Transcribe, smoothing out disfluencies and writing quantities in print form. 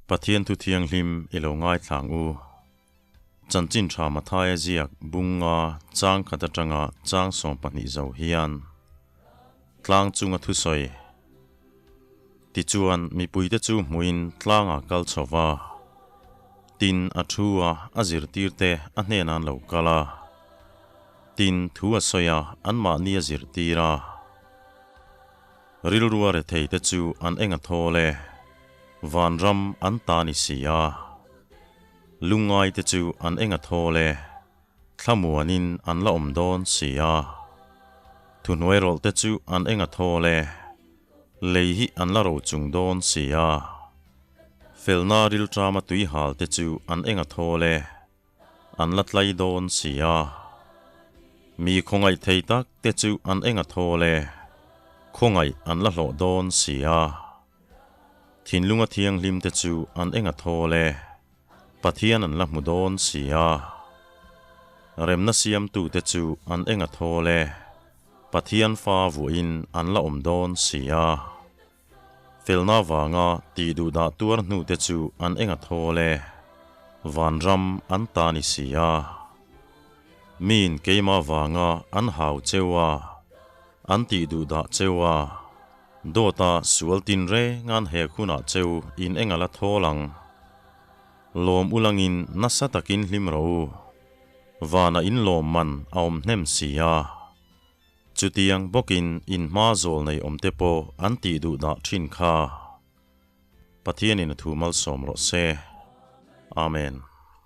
Pathian thu thianghlim i lo ngaithlang u. Chanchin tha Mathaia ziak bunga chang khat atanga chang 12 zo hian tlang chunga thu sawi tichuan mipuite chu hmuin tlanga kal chhowa tin a thua a zirtirte a hnenan lo kala tin thu a sawi an mahni a zirtira rilrua re thei te chu an enga thole vanram an ta ni sia lungai te chu an enga thole thlamuanin an la awm dawn sia thuhnuai rol te chu an enga thole lei hi an la ro chung dawn sia felna ril trama tui hal te chu an enga thole an la tlai dawn sia mi khongai thei tak te chu an enga thole khongai an la hlo dawn sia thinlunga thiang hlim te chu an enga thole pathian an la hmu dawn sia remna siam tu te chu an enga thole pathian fa vuin an la awm dawn sia felna wanga ti du da tuar hnu te chu an enga thole vanram an ta ni sia min keima wanga an hau chewa an ti du da chewa dota sual tin re ngan he khuna cheu in engala tholang lom ulangin nasa takin hlim ro wana in lom man aom hnem sia chutiang bokin in ma zol nei om te po an ti du da thin kha. Pathian in thu mal som ro se. Amen.